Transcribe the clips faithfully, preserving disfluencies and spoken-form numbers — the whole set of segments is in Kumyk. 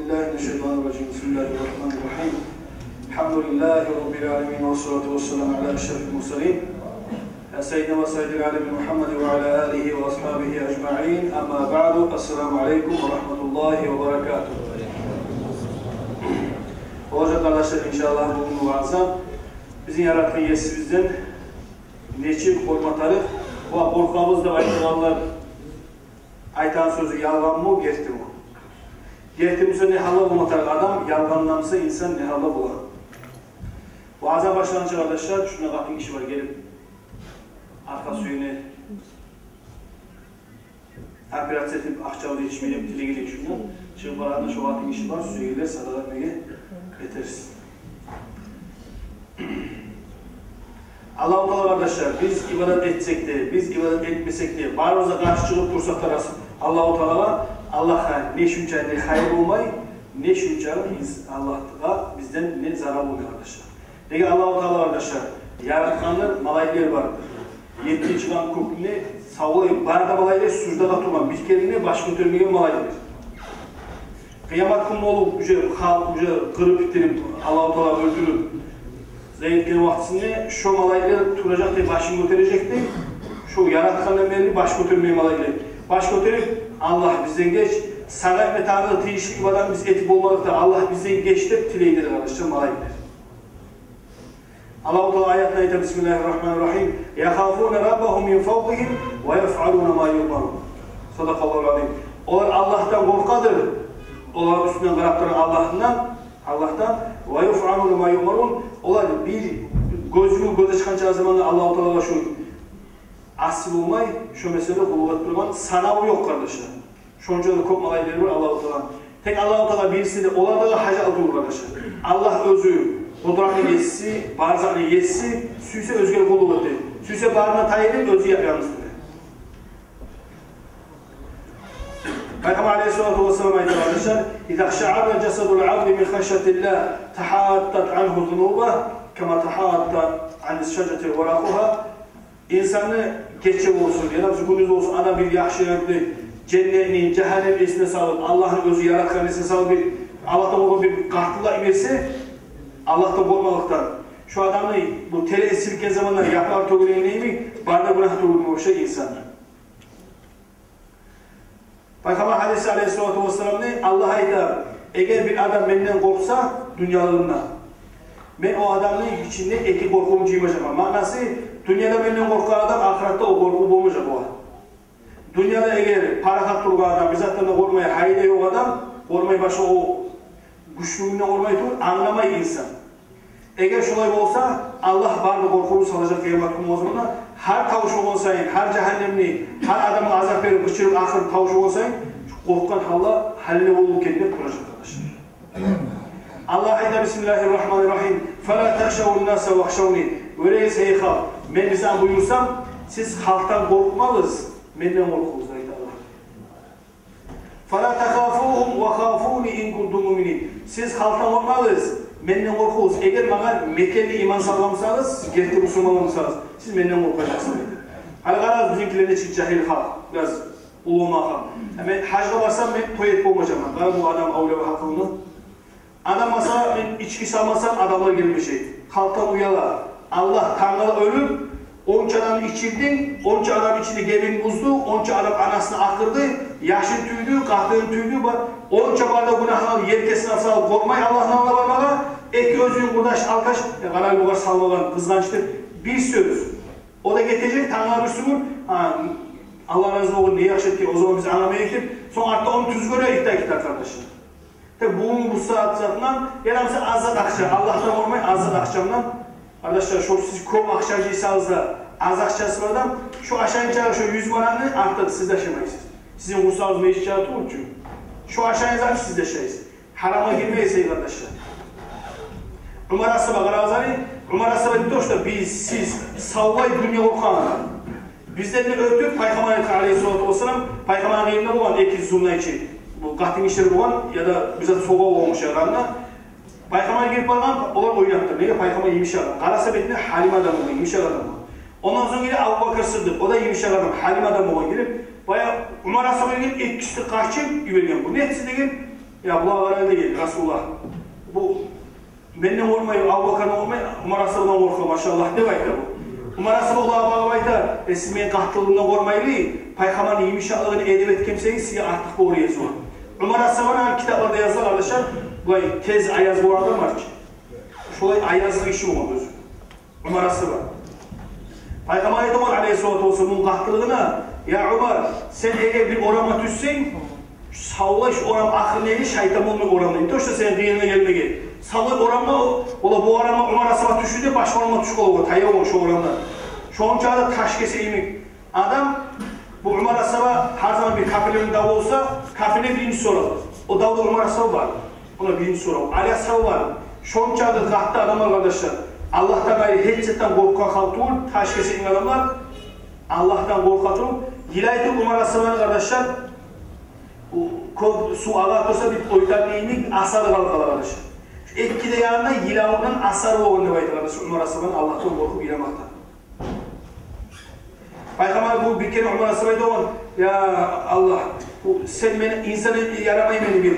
بالله من الشيطان الرجيم. بسم الله الرحمن الرحيم. الحمد لله رب العالمين، والصلاة والسلام على أشرف المرسلين، سيدنا وسيد العالمين محمد وعلى آله وأصحابه أجمعين. أما بعد، السلام عليكم ورحمة الله وبركاته. Гьюрметли къардашлар, иншааллагь, бугюнгю ваъза бизин яратгъан Есибизден нечик къоркъма тарыкъ ва къоркъабыз деп айтагъанлар айтагъан сёзю ялгъанмы, гертими? Герти буса, не гьалда болма тарыкъ адам, ялгъан буса, инсан не гьалда бола? Ваъза башлагъанча, къардашлар, шунда къатын гиши бар гелип, аркъа сюегине операция этип, акъча алып етишмей деп тилеген эди шунда. Чыгъып барагъанда, шо къатын гиши бар, сюегенлер садагъа этмеге гетерсиз. Аллагьу Таала, къардашлар, биз ибадат этсек де, биз ибадат этмесек де, барыбыз да къаршы чыгъып турсакъ да, Аллагьу Таалагъа, Аллагьгъа не шунча не хайыр болмай, не шунча биз Аллагьгъа, бизден не зарал болмай, къардашлар. Неге Аллагьу Таала, къардашлар, яратгъаны малайиклер бар. Етти чыкъгъан кёкню савлай бары да малайиклер суждагъа тургъан, бир керен де баш гётермеген малайиклер. Къыямат гюн болуп, уже халкъ уже къырып битирип, Аллагьу Таала оьлтюрюп, зайып этген вакътисинде шо малайиклер туражакъ дей, башын гётережек дей, шо яратгъандан берли баш гётермеген малайиклер. Баш гётерип: «Аллагь, бизден геч, сагъа этме тарыкъ тийишли ибадатны биз этип болмадыкъ да, Аллагь, бизден геч», — деп тилей дей, къардашлар, малайиклер. Аллагьу Таала аятында айта: بسم الله الرحمن الرحيم. يخافون ربهم من فوقهم ويفعلون ما يؤمرون. صدق الله العظيم. Олар Аллагьдан къоркъадыр. Олар уьстюнден къарап тургъан Аллагьдан, Аллагьдан. ويفعلون ما يؤمرون. Олар бир гёзюню гёз ачгъанча заманда Аллагьу Таалагъа шу аси болмай, шо меселе къуллукъ этип тургъан санаву ёкъ, къардашлар. Шонча да кёп малайиклер бар Аллагьу Тааланы. Тек Аллагьу Таала бириси де, олар да гьажатлы тюгюл, къардашлар. Аллагь оьзю къудратны еси, бар затны еси, сюйсе оьзгелеге къуллукъ эте, сюйсе барына тайынып, оьзю яп-янгыз тура. Пайхаммар алейгьиссалату вассалам айта, къардашлар: إذا اقشعر جسد العبد من خشية الله تحاتت عنه ذنوبه كما تحاتت عن الشجرة ورقها. Инсанны гече болсун, яда гюндюз болсун, адам бир яхшы гьалда, женнетни, жагьаннемни эсине салып, Аллагьны оьзю яратгъанны эсине салып, бир Аллагьдан къоркъуп бир къатыллыкъ берсе, Аллагьдан къоркъмакълыкъдан, шо адамны бу тери силкген заманда япар тёгюлегенлей йимик, бары да гюнагь тёгюлмеге башлай инсанны. Пайхаммар гьадисинде алейгьиссалату вассаламны, Аллагь айта: «Эгер бир адам менден къоркъса дюньялыгъында, мен о адамны ичинде эки къоркъувну жыймажакъман». Маънасы: дюньяда менден къоркъгъан адам ахыратда о къоркъув болмажакъ огъар. Дюньяда эгер парахат тургъан адам, бир затдан да къоркъмай, гьайы да ёкъ адам, къоркъмай башгъа о гючлюгюнден къоркъмай туруп, англамай инсан. Эгер шолай болса, Аллагь бары да къоркъувну салажакъ къыямат гюн о заманда. Гьар тавуш болгъан сайын, гьар жагьаннемни, гьар адамгъа азап берип, къычырып, акъырып тавуш болгъан сайын, шу къоркъгъан гьалда гьалине болуп гетип туражакъ, къардашлар. Аллагь айта: بسم الله الرحمن الرحيم. فلا تخشوا الناس واخشوني. Гёресиз, гьей халкъ, мен бизге буюрсам, сиз халкъдан къоркъмагъыз, менден къоркъугъуз, айта Аллагь. فلا تخافوهم وخافون إن كنتم مؤمنين. Сиз халкъдан къоркъмагъыз, менден къоркъугъуз. Эгер магъа мекенли иман салгъан бусагъыз, герти бусурман бусагъыз, сиз менден къоркъажакъсыз. Гьали къарагъыз, бизинкилер нечик жагьил халкъ, бираз уллу макъам. Мен гьажгъа барсам, мен той этип болмажакъман. Къара бу адам авлия гьакъыллы. Адам, масала, мен ички салмасам, адамлар гелмежек. Халкъдан уяла. Аллагь, тангала оьлюп, онча адамны ичирдинг, онча адам ичинде гебин бузду, онча адам анасына акъырды, яшын тюйдю, къатынын тюйдю, ба-, онча бары да гюнагьланы елкесине салып, къоркъмай Аллагьны алдына бармагъа, эки оьзюню къурдаш алкаш, я, къарай, бугъар салмагъан, къызгъанч деп бир сёз. О да гетежек, тангала бирисигюн, гьа, Аллагь рази болгъур, не яхшы этген, о заман биз англамай эдик деп, сонг артда ону тюз гёре эдик, къардашлар. Тек бугюн бу сагьат затындан, яда буса аз зат акъча, Аллагьдан къоркъмай, аз зат акъчамдан. Къардашлар, шо сиз кёп акъча жыйсагъыз да, аз акъчасы бар адам, шо ашайгъан чакъы шо юз манатны артыкъ сиз де ашамайсыз. Сизин къурсагъыгъыз межит чакъы тюгюл чю. Шо ашайгъан затны сиз де ашайсыз. Гьарамгъа гирмейсиз, къардашлар. Умар асгьаба къарагъыз гьали, Умар асгьаба не то что биз, сиз, савлай дюнья къоркъагъан адам. Бизден де оьтюп, Пайхаммар айтгъан, алейгьиссалату вассалам, Пайхаммарны къырыйында болгъан эки зурна ичи, бу къатын гишилер болгъан, яда бир зат согъа болгъан шу янына. Пайхаммар гирип баргъан, олар ойнап тура. Неге? Пайхаммар емиш адам. Къараса бетине, гьалим адам болгъан, емиш адам болгъан. Ондан сонг геле Абубакр Сыддыкъ, о да емиш адам, гьалим адам болгъан гирип. Баягъы Умар асгьаба гелип, экиси де къачып йиберген. Бу не этсин деген? «Я, булагъа къара, — деген, — Расулуллагь, бу менден къоркъмай, Абубакардан къоркъмай, Умар асгьабадан къоркъа, машаллагь», — деп айта бу. Умар асгьаба олагъа багъып айта: «Э, сиз мени къаттылыгъымдан къоркъмайлы, Пайхаммарны йымышакълыгъына эдеп этгенсегиз, сизге артыкъ болур эди». Умар асгьабаны, гьали китапларда языла, къардашлар, булай тез аяз болгъан адам бар чы. Шолай аязлы гиши болгъан оьзю Умар асгьаба. Пайхаммар айта болгъан, алейгьиссалату вассалам, муну къаттылыгъына: «Я Умар, сен эгер бир орамгъа тюшсенг, савлай шу орам ахырына ерли шайтан болмай орамда. Не то что сени къырыйынга гелмеге. Савлай орамгъа, о, ола бу орамгъа Умар асгьаба тюшдю деп, башгъа орамгъа тюшюп къалып, таяв болгъан шу орамдан». Шончакъы да таш кесек йимик адам. Бу Умар асгьаба гьар заман бир капирлени даву болса, капирлер биринчи сорав. О давда Умар асгьаба бар. Муна биринчи сорав. Али асгьаба бар. Шончакъы къатты адамлар, къардашлар. Аллагьдан къайры гьеч затдан къоркъгъан халкъ тюгюл, таш кесек йимик адамлар. Аллагьдан къоркъа туруп, йылай туруп Умар асгьабаны, къардашлар, бу кёп сув агъа турса, бир оьтеген йимик асары къалып къала, къардашлар. Шу эки де янына йылавундан асар болгъан деп айта, къардашлар, Умар асгьабаны Аллагьдан къоркъуп йыламакъдан. Пайхаммар бу бир керен Умар асгьабагъа айта болгъан: «Я Аллагь, бу сен мени инсан этме ярамай мени бир».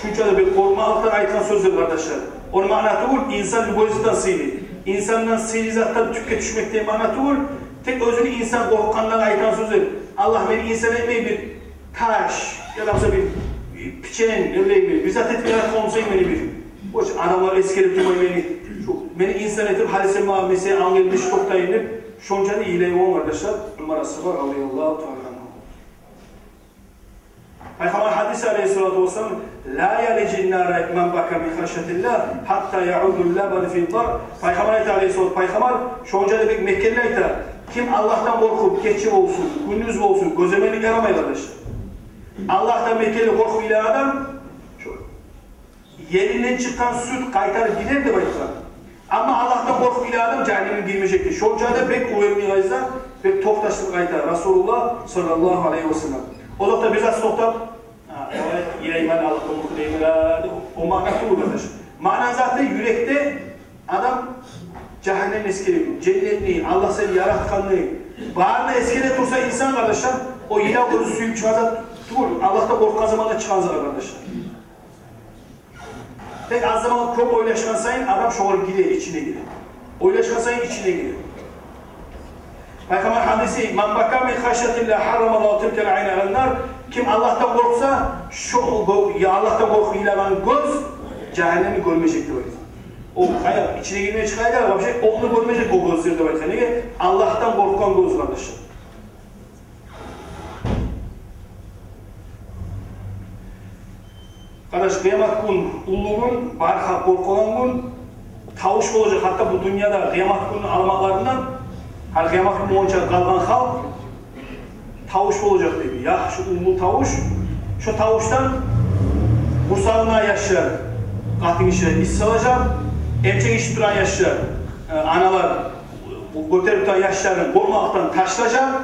Шунча да бир къоркъмакълыкъдан айтгъан сёзлер, къардашлар. Ону маънасы тюгюл, инсан любой затдан сыйлы. Инсандан сыйлы затдан тюпге тюшмек деген маъна тюгюл. Тек оьзюню инсан къоркъгъандан айтгъан сёзлер. «Аллагь, мени инсан этмей бир таш, яда буса бир пичен, не билейим, бир зат этме яратгъан болсанг мени бир. Бош адамлар эсгерип турмай мени. Шу мени инсан этип, гьали сен магъа, мен сени алгъынгда токътайым», — деп, шонча да йылай болгъан, къардашлар, Умар асгьаба, радияллагьу таала ангьу. Пайхаммар гьадис, алейгьиссалату вассалам: «Ла ялижу ннара ман бака мин хашятиллагь, гьатта яудда ллабану фи ддар». Пайхаммар айта, алейгьиссалату, пайхаммар шонча да бек мекенли айта: «Ким Аллагьдан къоркъуп, гече болсун, гюндюз болсун, гёземелик ярамай, къардашлар. Аллагьдан мекенли къоркъуп йылагъан адам, шу елинден чыкъгъан сют къайтарып гидер», — деп айтгъан. Амма Аллагьдан къоркъуп йылагъан адам жагьаннемге гирмежекдир. Шонча да бек уверенный къайда, бек токъташдырып айта Расулуллагь саллаллагьу алайгьи ва саллам. О вакътиде бир зат токътап, «Гьа, давай, йылайман, Аллагьдан къоркъуп йылайман», — деп, о маъна тюгюл, къардаш. Маъна заты юрекде адам жагьаннемни эсгерип, женнетни, Аллагь сени яратгъанны, барын эсгере турса инсан, къардашлар, о йылав оьзю сююп чыгъагъан зат тюгюл, Аллагьдан къоркъгъан заманда чыгъагъан зат, къардашлар. Тек аз заман кёп ойлашгъан сайын адам шогъар гире, ичине гире. Ойлашгъан сайын ичине гире. Пайхаммар гьадиси: «Ман бака мин хашятиллагь, гьаррамаллагьу тилкал айна алан нар». Ким Аллагьдан къоркъса, шо гё-, я Аллагьдан къоркъуп йылагъан гёз жагьаннемни гёрмежек деп айта. О къайда, ичине гирмей чыгъа эди, вообще ону гёрмежек о гёзлер деп айта. Неге? Аллагьдан къоркъгъан гёз, къардашлар. Къардаш, къыямат гюн уллу гюн, бары халкъ къоркъагъан гюн, тавуш болажакъ. Гьатта бу дюньяда къыямат гюнню аламатларындан, гьали къыямат гюн болгъунча къалгъан халкъ тавуш болажакъ дейди. Яхшы уллу тавуш. Шо тавушдан къурсагъында яшлар, къатын гишилер ис салажакъ, эмчек ичип турагъан яшлар, э, аналар гётерип турагъан яшларын къоркъмакълыкъдан ташлажакъ.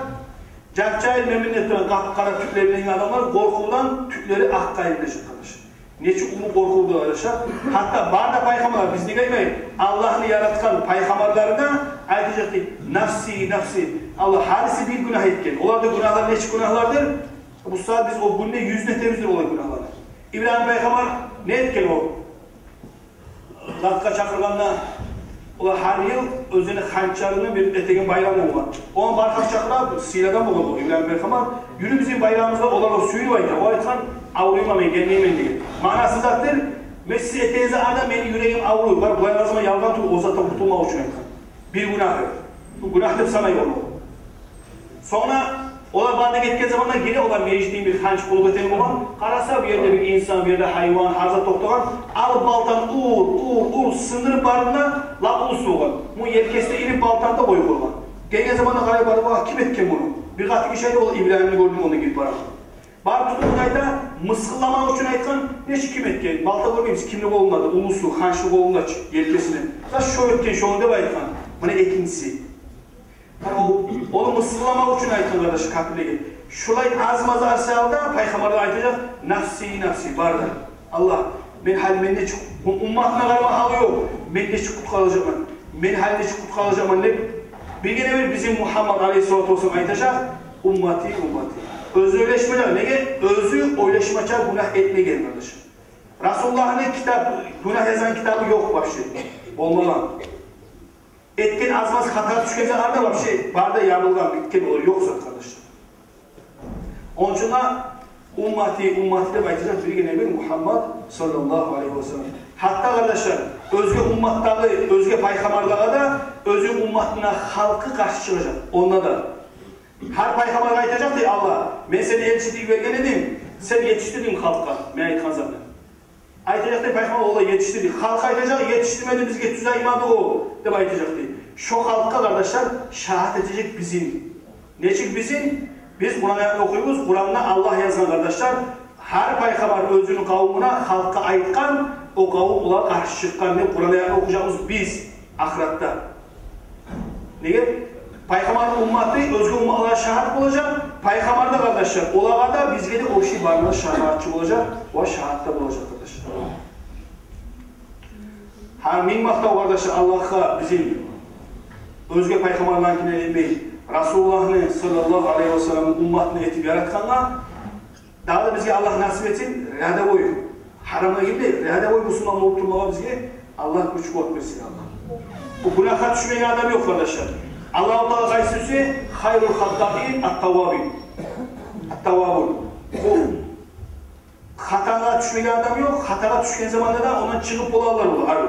Жап-жагьил муъминлер турагъан къап-къара тюклер булан адамлар къоркъувдан тюклери акъ къайырылажакъ, къардаш. Нече уллу къоркъувду, къардаш. Гьатта бары да пайхаммарлар, биз неге айтмайыкъ, Аллагьны яратгъан пайхаммарлары да айтажакъ дей: «Нафси, нафси». Аллагь, гьариси бир гюнагь этген. Олар да гюнагьлар, нече гюнагьлардыр. Бу сагьат биз о гюнде юзюн этебиздир олай гюнагьланы. Ибрагьим пайхаммар не этген о? Затгъа чакъыргъанда, олар гьар йыл оьзлени ханчларыны бир этеген байрамы болгъан. Ону бары халкъ чакъыра, сыйлы адам болгъан о Ибрагьим пайхаммар. «Юрю бизин байрамыбызгъа», — олар о сююнюп айта. О айтгъан: «Авруйман, мен гелмеймен», — деген. Маънасы затдыр: «Мен сиз этеген заманда мени юрегим авруй, бар, булай къазма ялгъан тюгюл, о затдан къутулмакъ учун», — айтгъан. Бир гюнагьы. Бу гюнагь деп санай ону. Сонг олар бары да гетген заманда геле, олар межитни бир ханч къуллукъ этеген болгъан. Къараса, бу ерде бир инсан, бу ерде гьайван, гьар зат токътагъан. Алып балтаны ур, ур, ур, сындырып барын да, лап уллусу болгъан. Муну елкесине илип балтаны да къоюп къойгъан. Гелген заманда къарай, бары да: «Ким этген муну?» Бир къатын гиши айта: «Ол Ибрагьим, гёрдюм ону», — деп бара. Барып тутуп айта, мысгъылламакъ учун айтгъан: «Нечик, ким этген? Балта гёрмеймисиз, кимни къолунда?» — деп, уллусу, ханчны къолунда чы, елкесине. «Да шо этген шону», — деп айтгъан. Муна экинчиси. Гьа, о, ону мысгъылламакъ учун айтгъан, къардаш, капирлеге. Шулай аз-маз арсалда пайхаммар да айтажакъ: «Нафси, нафси», бары да. «Аллагь, мен гьали, мен нечик, бу умматына къарама гьалы ёкъ. Мен нечик къутгъаражакъман? Мен гьали нечик къутгъаражакъман?» — деп. Биргине-бир бизин Мугьаммат алайгьиссалату вассалам айтажакъ: «Уммати, уммати». Оьзю ойлашмажакъ. Неге? Оьзю ойлашмача гюнагь этмеген, къардаш. Расулуллагьны китап, гюнагь язгъан китабы ёкъ вообще. Болмагъан. Этген аз-маз хата тюшген затлар да вообще бар да, ябылгъан, битген, олар ёкъ зат, къардашлар. Ону учун да уммати, уммати деп айтажакъ биргине бир Мугьаммад саллаллагьу алайгьи ва саллам. Гьатта, къардашлар, оьзге умматдагъы, оьзге пайхаммарлагъа да оьзюню умматына, халкъы къаршы чыгъажакъ. Онда да гьар пайхаммаргъа айтажакъ дей Аллагь: «Мен сени элчи этип йиберген эдим, сен етишдирдинг халкъгъа мен айтгъан затны». Айтажакъ дей пайхаммар: «Олай етишдирди». Халкъ айтажакъ: «Етишдирмеди, бизге тюз айтмады о», – деп айтажакъ дей. Шо халкъгъа, къардашлар, шагьат этежек бизин. Нечик бизин? Биз Къуран аятны охуйбуз. Къуранда Аллагь язгъан, къардашлар, гьар пайхаммар оьзюню къавумуна, халкъгъа айтгъан, о къавум олагъа къаршы чыкъгъан деп Къуран аятны охужакъбыз биз ахыратда. Неге? Пайхаммарны умматы оьзге умматлагъа шагьат болажакъ. Пайхаммар да, къардашлар, олагъа да, бизге де общий барына шагьатчы болажакъ ва шагьат да болажакъ, къардашлар. Гьа, минг макътав, къардашлар, Аллагьгъа, бизин оьзге пайхаммарланыкине этмей, Расулуллагьны саллаллагьу алайгьи ва саллам умматына этип яратгъангъа. Дагъы да бизге Аллагь насип этсин рядовой, гьарамгъа гирмей, рядовой бусурман болуп турмагъа бизге Аллагь гюч-къуват берсин, Аллагь. Бу гюнагьгъа тюшмеген адам ёкъ, къардашлар. Аллагьу Таала къайсын сюйсе, хайрул хаттаин ат-таввабин. Ат-таввабун. Бу хатагъа тюшмеген адам ёкъ, хатагъа тюшген заманда да ондан чыгъып бола алар олар.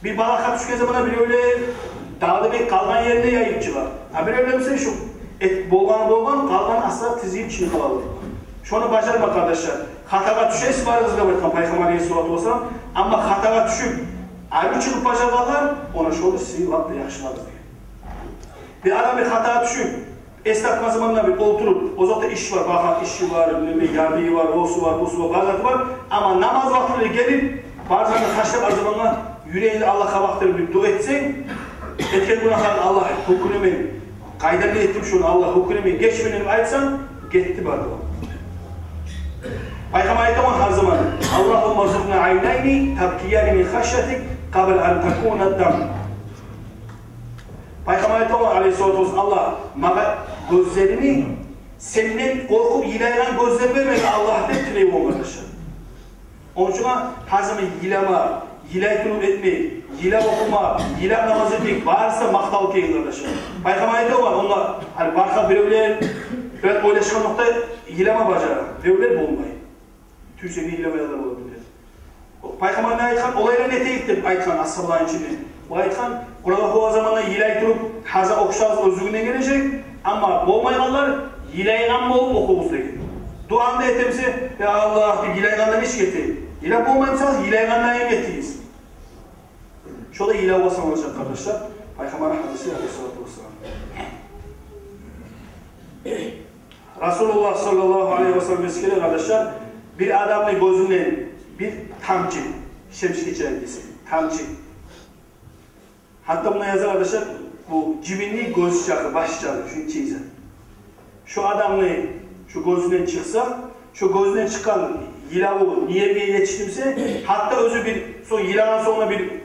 Бир балагьгъа тюшген заманда биревлер дагъы да бек къалгъан ерине яйып чыгъа. А биревлер буса шо эт-, болгъаны болгъан, къалгъаны асла тизилип чыгъып къала алар. Шону бажарма, къардашлар. Хатагъа тюшесиз барыгъыз деп айтгъан Пайхаммар алайгьиссалату вассалам. Амма хатагъа тюшюп, ари чыгъып бажаргъанлар, она шолай сиз лап да яхшыларыгъыз деген. Бир адам бир хатагъа тюшюп, эс тапгъан заманда бир олтуруп, озокъда, иш бар, бакъгъан иши бар, неме, ягъы бар, осу бар, бусу бар, бар заты бар. Амма намаз вакътилери гелип, бар затны ташлап, аз заманлар юрегингни Аллагьгъа бакъдырып бир дуа этсенг, этген гюнагьларынг Аллагь гьукму мен, къайдан этдим шону, Аллагь гьукму мен, геч мени деп айтсанг, гетди бары да. Пайхаммар айта болгъан гьар заман: «Аллагьумма рзукъна айнайни табкияни мин хашятик къабла ан такуна дам». Пайхаммар айта болгъан алайгьиссалату вассалам: «Аллагь, магъа гёзлерими сенден къоркъуп йылайгъан гёзлер берме, Аллагь», – деп тилей болгъан, къардашлар. Ону учун гьар заман йылама, йылай туруп этме, йылап охума, йылап намаз этмек, барысы да макъталып гелген, къардашлар. Пайхаммар айта болгъан, онда, гьали, башгъа биревлер, бираз ойлашгъан вакътида йылама бажара, биревлер болмай. Тюйсенг йыламай алар бола биле. Пайхаммар не айтгъан? Олайлар не этейик деп айтгъан асгьабаланы ичинде. Бу айтгъан: «Къуран охуйгъан заманда йылай туруп, гьаза охусагъыз, оьзлюгюнден гележек. Амма болмайгъанлар йылайгъан болуп охугъуз», – деген. Дуаны да этебиз, «Я Аллагь», – деп йылайгъанда нечик этейик? Йылап болмай бусагъыз, йылайгъанда этигиз. Шо да йылавгъа саналажакъ, къардашлар. Пайхаммарны гьадиси алайгьиссалату вассалам. Расулуллагь саллаллагьу алайгьи ва саллам эсгере, къардашлар, бир адамны гёзюнден бир тамчы, шемшикече десе, тамчы. Гьатта мунда яза, къардашлар, бу жибинни гёз чакъы, баш чакъы, шунча яза. Шо адамны шо гёзюнден чыкъса, шо гёзюнден чыкъгъан йылаву не ерге етишди буса, гьатта оьзю бир, сонг йылагъан сонг да бир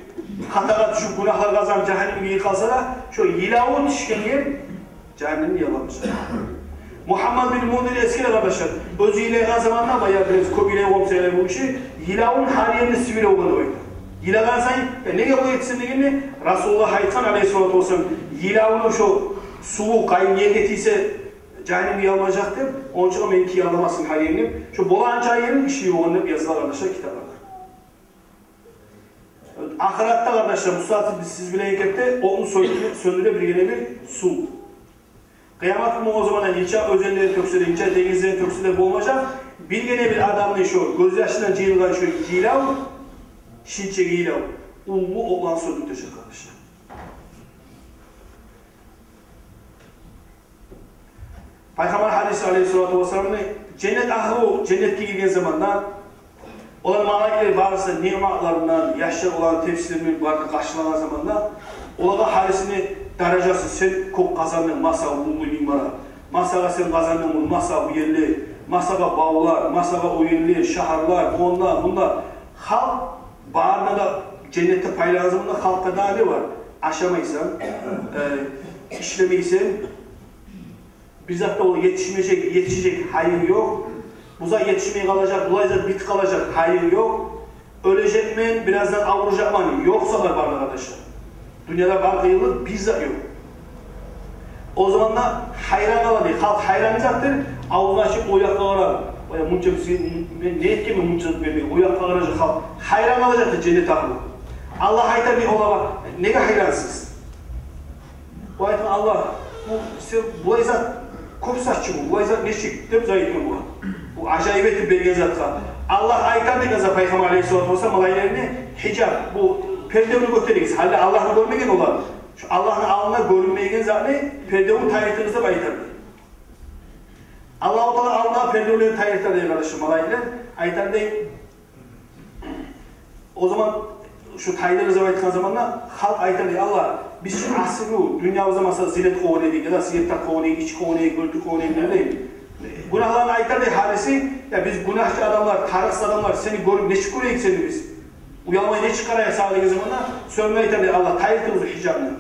хатагъа тюшюп, гюнагьлар къазанып, жагьаннемге гирип къалса да, шо йылаву тюшген ер жагьаннемни яллап ташламас. Мугьаммад бин Мундир эсгере, къардашлар, оьзю йылайгъан заманда, баягъы бираз кёп йылай болгъан буса гьали бу гиши, йылавун гьар ерин сибире болгъан деп айта. Йылагъан сайын, э, неге булай этесен дегенде, Расулуллагь айтгъан алайгьиссалату вассалам, йылавуну шо суву къайын ерге тийсе, жагьаннемге яллажакъ деп, ону учун меники ялламасын гьар ерин деп, шо болагъанча ерин ишлей болгъан деп языла, къардашлар, китапларда. Ахыратда, къардашлар, бу сагьат биз сиз билеген кепде отну сёндюре, сёндюре биргине бир сув. Къыямат гюн болгъан заманда нече оьзенлер тёксе де, нече денгизлер тёксе де болмажакъ, биргине бир адамны шо гёзьяшындан жыйылгъан шо йылав, шунча йылав, уллу отланы сёндюртежек, къардашлар. Пайхаммар гьадиси алайгьиссалату вассаламны, женнет агьлу женнетге гирген заманда, олар малайиклер барысы ниъматларындан, яшлар оланы тепсилер булан барын къаршылагъан заманда, олагъа гьарисини даражасы: «Сен кёп къазандынг, масала, уллу минбар, масала, сен къазандынг, масала, бу ерлер, масала, бавлар, масала, о ерлер, шагьарлар, онда, мунда». Халкъ барына да женнетде пайланагъан заманда халкъгъа дагъы не бар? Ашамайсан, э, ишлемейсен, бир зат да ол етишмежек, етишежек гьайы ёкъ. Бу зат етишмей къалажакъ, булай зат битип къалажакъ гьайы ёкъ. Оьлежекмен, бираздан авруражакъман. Ёкъ затлар бар, къардашлар. Дюньяда бар къыйынлыкъ, бир зат ёкъ. О заманда гьайран къала дей. Халкъ гьайран затдыр, авзун ачып о якъгъа къарар. Вай, мунча бизге, мен не этгенмен мунча зат бермеге? О якъгъа къаражакъ халкъ. Гьайран къалажакъ дей женнет агьлю. Аллагь айтар дей олагъа: «Неге гьайрансыз?» Бу айтгъан: «Аллагь, бу сен булай зат, кёп зат чы бу, булай зат нечик?» — деп зат айтгъан бугъар. Бу ажайып этип берген затгъа. Аллагь айтар дей, къардашлар, Пайхаммар алейгьиссалату вассалам малайиклерине: «Гьижаб, бу пердени гётеригиз». Гьали Аллагьны гёрмеген олар. Шу Аллагьны алдына гёрюнмейген затны пердени тайдырыгъыз деп айтар дей. Аллагьу Таала алдына пердени тайдырар дей, къардашлар, малайиклер. Айтар дей, о заман шу тайдырыгъыз деп айтгъан заманда халкъ айтар дей: «Аллагь, биз чи асил дюньябызда, масала, зинет къылгъан эдик, яда сигарет тартгъан эдик, ичген эдик, оьлтюрген эдик, не билейим». Гюнагьларын айтар дей гьалиси: «Я биз гюнагьчы адамлар, тарыкъсыз адамлар, сени гёрюп нечик гёрейик сени биз? Уялмай нечик къарайыкъ сагъа?» — деген заманда сонг айтар дей: «Аллагь, тайдырыгъыз гьижабны,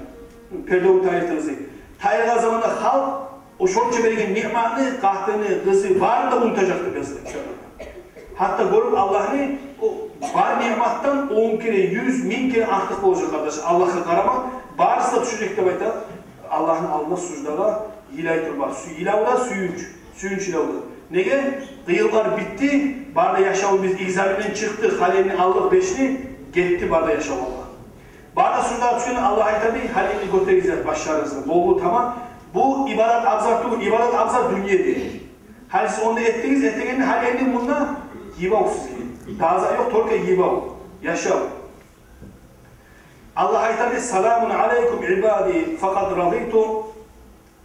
пердени тайдырыгъыз», — дей. Тайдыргъан заманда халкъ о шонча берген ниъматны, къатыны, къызы, барын да унутажакъ деп язылгъан. Гьатта гёрюп Аллагьны, о бар ниъматдан он керен, юз, минг керен артыкъ болажакъ, къардаш. Аллагьгъа къарамай, барысы да тюшежек деп айта. Аллагьны алдына суждагъа йылай туруп, сю-, йылав да сююнч, сююнч йылав да. Неге? Къыйынлар битди, бары да яшавубуз, экзаменден чыкъдыкъ, гьали энни алдыкъ бешни, гетди бары да яшав Аллагь. Бары да суждагъа тюшген, Аллагь айтар дей: «Гьали энни гётеригиз башларыгъызны, болду, тамам». Бу ибадат абзар тюгюл, ибадат абзар дюнья дей. Гьали сиз онда этдигиз, этегенни, гьали энни мунда йыбав сизге. Дагъы зат ёкъ, только йыбав, яшав. Аллагь айтар дей: «Саламун алайкум ибади, факъад радиту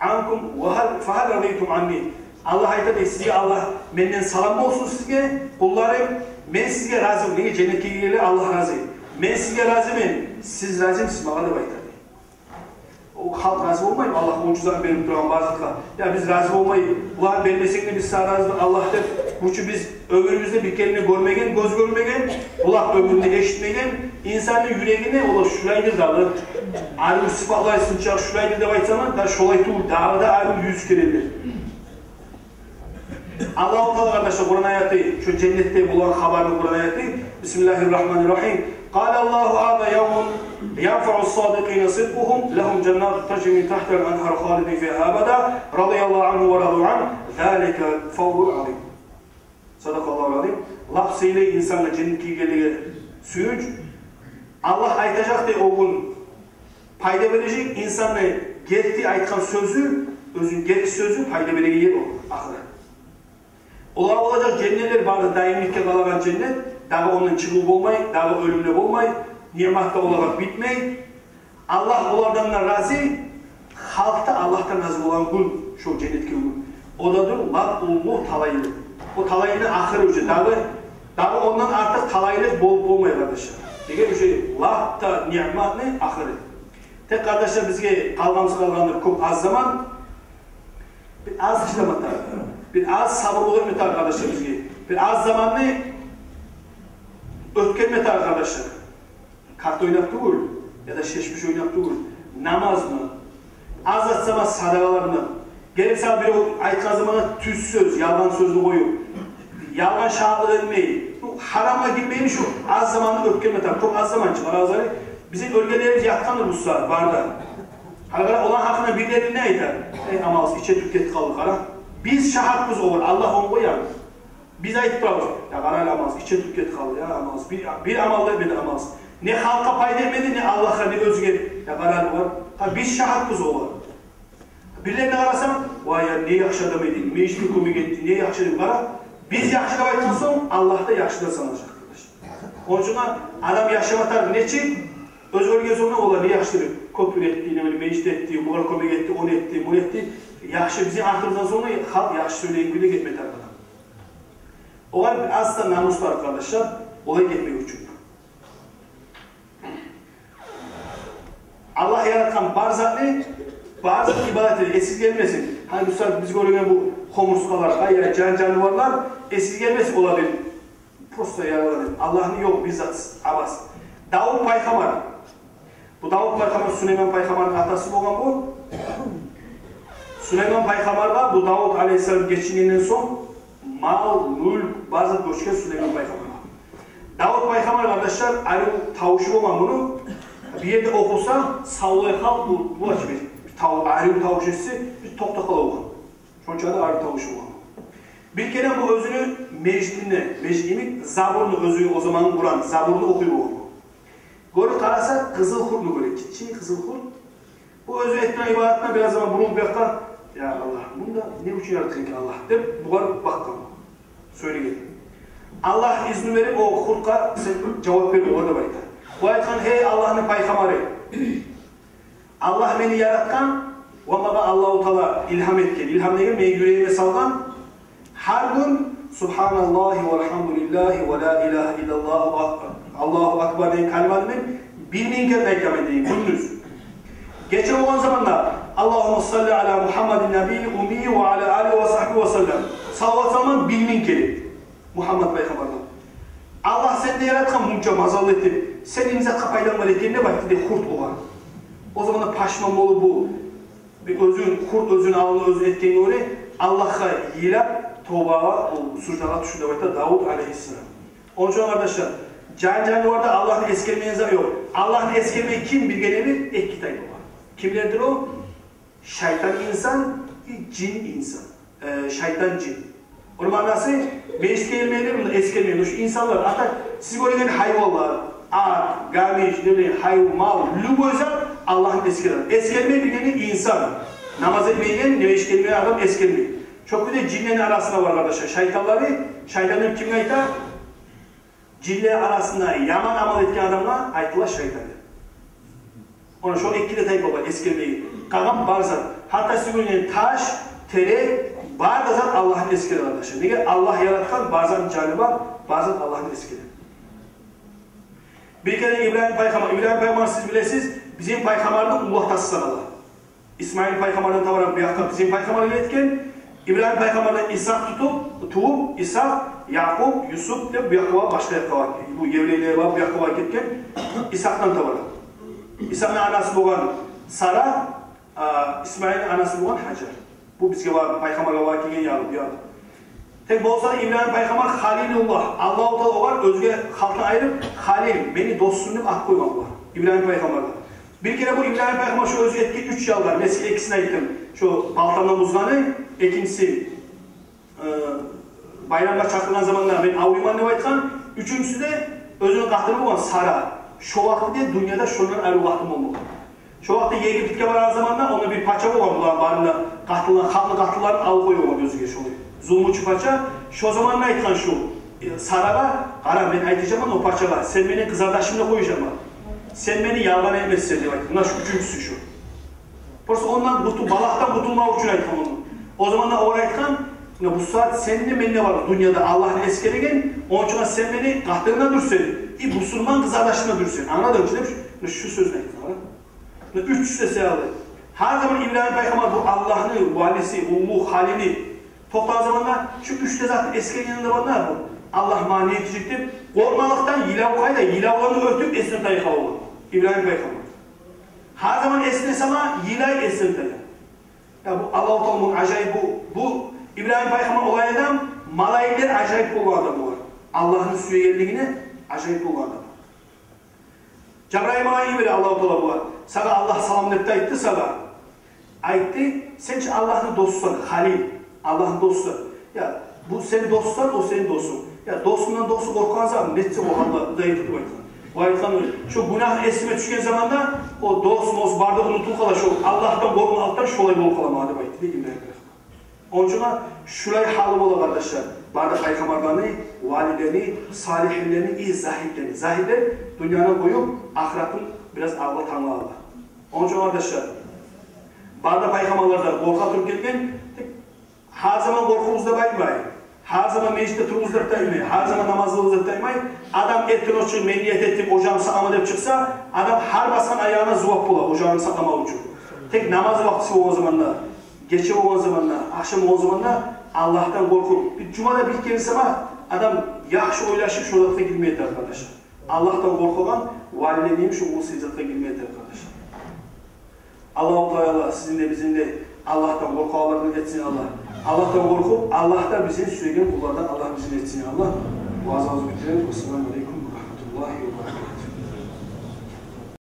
анкум, ва гьал, фагьал радитум анни». Аллагь айтар дей: «Сизге, Аллагь, менден салам болсун сизге, къулларым, мен сизге разимен». Неге? Женнетге гиргенлер Аллагь рази. «Мен сизге разимен, сиз разимисиз магъа?» — деп айтар дей. О халкъ рази болмаймы Аллагь о чу зат берип турагъан бар затгъа? «Я биз рази болмай, булар бермесенг де биз сагъа разибиз, Аллагь», — деп. Бу чу биз оьмюрюбюзде бир керен де гёрмеген, гёз гёрмеген, къулакъ оьмюрюнде эшитмеген инсанны юрегине олар шулайдыр дагъы. Арив сыпатлар сынчакъ шулайдыр деп айтсанг да, шолай тюгюл, дагъы да арив юз керен де. Аллагьу Таала, къардашлар, Къуран аяты, шу женнетде болгъан хабарны Къуран аяты. Бисмиллагьи ррагьмани ррагьим. Къала Аллагьу: «Гьаза явмун янфаъу ссадикъина сидкъугьум, лагьум жаннатун тажри мин тахтигьа ль-анхару халидин фигьа абада, радияллагьу ангьум ва раду ангь, залика ль-фавзу ль-азим». Садакъаллагьу ль-азим. Лап сыйлы инсангъа, женнетге гиргенлеге сююнч. Аллагь айтажакъ дей о гюн, пайда бережек инсанны герти айтгъан сёзю, оьзюню герти сёзю пайда береген ер о, ахырат. Олар болажакъ женнетлер бары да, даимликге къалагъан женнет, дагъы ондан чыгъыв болмай, дагъы оьлюм де болмай, ниъмат да олагъа битмей. Аллагь олардан да рази, халкъ да Аллагьдан рази болгъан гюн, шо женнетге гюн. О да дюр лап уллу талайлыкъ. О талайлыкъны ахыры уже, дагъы, дагъы ондан артыкъ талайлыкъ болуп болмай, къардашлар. Неге? Уже лап да ниъматны ахыры. Тек, къардашлар, бизге къалгъан, къалгъандыр кёп аз заман. Бир аз чыдама тарыкъ, бир аз сабурлукъ этме тарыкъ, къардашлар, бизге. Бир аз заманны оьтгерме тарыкъ, къардашлар. Карта ойнап тюгюл, яда шешпиш ойнап тюгюл. Намазмы, аз зат сама садагъалармы. Гелип сагъа бирев айтгъан заманда тюз сёз, ялгъан сёзню къоюп, ялгъан шагьатлыкъ этмей, бу гьарамгъа гирмейин, шу аз заманны оьтгерме тарыкъ. Кёп аз заман чы, къарагъыз гьали. Бизин оьлгенлерибиз ятгъандыр бу сагьат, бары да. Гьали къара, оланы гьакъында бирлери не айта? Эй, амалсыз, иче туруп гетип къалды, къара. Биз шагьатбыз огъар, Аллагь ону къояр. Биз айтып турабыз: «Я къара, амалсыз, иче туруп гетип къалды, я амалсыз, бир, бир амал да этмеди, амалсыз. Не халкъгъа пайда этмеди, не Аллагьгъа, не оьзюне. Я къара, огъар». Гьа, биз шагьатбыз огъар. Бирлерине къарасанг: «Вай, я не яхшы адам эди, межитге кёмек этди, не яхшы», — деп къара. Биз яхшы деп айтгъан сонг, Аллагь да яхшы деп санажакъ, къардаш. Ону учун адам яшама тарыкъ нечик? Оьзю оьлген сонг да олар не яхшы деп, кёпюр этди, не билейим, межит этди, бугъар кёмек этди, ону этди, муну этди. Яхшы, бизин артыбыздан сонг да халкъ яхшы сёйлейген кюйде гетме тарыкъ адам. Огъар бир аз да намус тарыкъ, къардашлар, олай гетмек учун. Аллагь яратгъан бар затны, бар затны ибадат эте, эсигизге гелмесин. Гьали бу сагьат биз гёрген бу хомурсгъалар, гьай, гьай, жан-жаныварлар, эсигизге гелмесин, олар бир просто яратылгъан. Аллагьны ёкъ бир зат абас. Давут пайхаммар. Бу Давут пайхаммар Сулейман пайхаммарны атасы болгъан бу. Сулейман пайхаммаргъа бу Давут алейгьиссалам гечингенден сонг мал, мюлк, бар зат гёчген Сулейман пайхаммаргъа. Давут пайхаммар, къардашлар, арив тавушу болгъан муну. Бир ерде охуса, савлай халкъ бу, бу ачы бир, бир тав-, арив тавуш эшитсе, бир токътап къала болгъан. Шончакъы да арив тавуш болгъан. Бир керен бу оьзюню межитинде, межит йимик, Забурну, оьзю о заман Къуран, Забурну охуй болгъан. Гёрюп къараса, къызыл хуртну гёре, гиччи къызыл хурт. Бу оьзю этген ибадатына бираз заман бурулуп бу якъгъа: «Я Аллагь, мунда не учун яратгъан экен Аллагь?» — деп, бугъар бакъгъан, сёйлеген. Аллагь изну берип о хуртгъа: «Сен жавап бер огъар», — деп айта. Бу айтгъан: «Гьей Аллагьны пайхаммары, Аллагь мени яратгъан ва магъа Аллагьу Таала илгьам этген, илгьам деген, мени юрегиме салгъан, гьар гюн Субгьаналлагьи валгьамдулиллагьи ва ла илагьа иллаллагьу ак-, Аллагьу акбар деген калиманы мен бир минг керен айтаман, — деген, — гюндюз. Гече болгъан заманда Аллагьумма салли аля Мугьаммадин набийил уммийи ва аля алигьи ва сагьбигьи ва саллам, салават саламан бир минг керен Мугьаммад пайхаммаргъа. Аллагь сени де яратгъан мунча мазаллы этип, сени не затгъа пайданг бар экен?» — деп айтды дей хурт огъар. О заманда пашман болуп бу, бир оьзюн, хурт оьзюн алны оьзю этгенге гёре, Аллагьгъа йылап, тобагъа, о суждагъа тюшдю деп айта Давут алейгьиссалам. Ону учун, къардашлар, жан-жаныварда Аллагьны эсгермейген зат ёкъ. Аллагьны эсгермей ким билген эди? Эки тайпа бар. Кимлердир о? Шайтан инсан и жин инсан. Э, шайтан, жин. Ону маънасы, межитге гелмейлер, муну эсгермей. Шу инсанлар, а так сиз гёреген гьайванлар, ат, гамиш, не билейим, гьайв-, мал, любой зат Аллагьны эсгере. Эсгермей билгени инсан. Намаз этмейген, межитге гелмейген адам эсгермей. Шо кюйде жинлени арасында бар, къардашлар, шайтанлары. Шайтан деп кимге айта? Жинлер арасында яман амал этген адамгъа айтыла шайтан деп. Ону шо эки де тайпа бар, эсгермейген. Къалгъан бар зат. Гьатта сюйген таш, терек, бар да зат Аллагьны эсгере, къардашлар. Неге? Аллагь яратгъан, бар затны жаны бар, бар зат Аллагьны эсгере. Бир керен Ибрагьим пайхаммар, Ибрагьим пайхаммар, сиз билесиз, бизин пайхаммарны уллу атасы санала. Исмаил пайхаммардан таба бу якъгъа бизин пайхаммар гелген. Ибрагьим пайхаммардан Исгьакъ тутуп, тувуп, Исгьакъ, Якъуб, Юсуп деп бу якъгъа, башгъа якъгъа, бу еврейлер бар, бу якъгъа гетген. Исгьакъдан таба. Исгьакъны анасы болгъан Сара, а, Исмаилни анасы болгъан Гьажар. Бу бизге бар, пайхаммаргъа бар гелген ял, бу ял. Тек болса Ибрагьим пайхаммар Халилуллагь, Аллагьу Таала огъар оьзге халкъдан айырып, Халил, мени досум деп ат къойгъан болгъан Ибрагьим пайхаммаргъа. Бир керен бу Ибрагьим пайхаммар шо оьзю этген уьч ял бар, мен сизге экисин айтдым. Шо балтамдан бузгъаны, экинчиси, э, байрамгъа чакъыргъан заманда мен авруйман деп айтгъан, уьчюнчюсю де оьзюню къатыны болгъан Сара. Шо вакътиде дюньяда шондан арив къатын болмагъан. Шо вакъти Египетге барагъан заманда, онда бир пача болгъан, буланы барын да къатылгъан, халкъны къатылгъанын алып къоя болгъан оьзюне шолай. Зулмучу пача. Шо заманда айтгъан шу, э, Сарагъа: «Къара, мен айтажакъман о пачагъа, сен мени къызардашым деп къояжакъман. Сен мени ялгъан этмессен», — деп айтгъан. Муна шу уьчюнчюсю шу. Просто ондан къутул-, балагьдан къутулмакъ учун айтгъан ону. О заманда огъар айтгъан: «Муна бу сагьат сени де, мени де бар дюньяда Аллагьны эсгереген, ону учун сен мени къатынынг да дюрсен, и бусурман къызардашынг да дюрсен». Англадынгмы деп, муна шу сёзню айтгъан. Муна уьч де саялы. Гьар заман Ибрагьим пайхаммар бу Аллагьны валиси, уллу халили. Токътагъан заманда шу уьч де затны эсгерген заманда бу, Аллагь магъа не этежек деп, къоркъмакълыкъдан йылав къайда, йылавланы оьтюп эсине тая болгъан Ибрагьим пайхаммар. Гьар заман эсине сала, йылай, эсине тая. Я бу Аллагьу Таала, муну ажайып бу, бу Ибрагьим пайхаммар олай адам, малайиклер ажайып болгъан адам бугъар. Аллагьны сюегенлигине ажайып болгъан адам. Жабрайыл малайик йибере Аллагьу Таала бугъар. Сагъа Аллагь салам деп де айтды сагъа. Айтды: «Сен чи Аллагьны досусан, Халил, Аллагьны досусан. Я, бу сен досусан, о сени досунг. Я, досундан досу къоркъагъан зат, нетсе о Аллагь, Аллагь да этди», — деп айтгъан. О айтгъан: «Шо гюнагь эсиме тюшген заманда, о дос-мос бары да унутулуп къала, шо Аллагьдан къоркъмакълыкъдан шолай болуп къаламан», — деп айтды дей Ибрагьим пайхаммар. Ону учун шулай гьалы бола, къардашлар, бары да пайхаммарланы, валилени, салигьлени и загьидлени. Загьидлер дюньяны къоюп, ахыратын бираз алгъа танглагъанлар. Ону учун, къардашлар, бары да пайхаммарлардан къоркъа туруп гелген, тек гьар заман къоркъугъуз деп айтмай, гьар заман межитде туругъуз деп де айтмай, гьар заман намаз къылыгъыз деп де айтмай. Адам эртен чыгъып, мен ният этдим о жагъымны сакъламагъа деп чыкъса, адам гьар басгъан аягъына зувап бола о жагъын сакъламакъ учун. Тек намаз вакътиси болгъан заманда, гече болгъан заманда, ахшам болгъан заманда Аллагьдан къоркъуп, бир жумада бир керен сама адам яхшы ойлашып, шо затгъа гирме тарыкъ, къардашлар. Аллагьдан къоркъагъан валилени йимик шо уллу сыйлы затгъа гирме тарыкъ, къардашлар. Аллагьу Таала сизин де, бизин де Аллагьдан къоркъагъанлардан этсин Аллагь. Аллагьдан къоркъуп, Аллагь да бизин сюеген къуллардан Аллагь бизин этсин Аллагь. Ваазабызны битиребиз. Вассаламу алейкум. вагьйу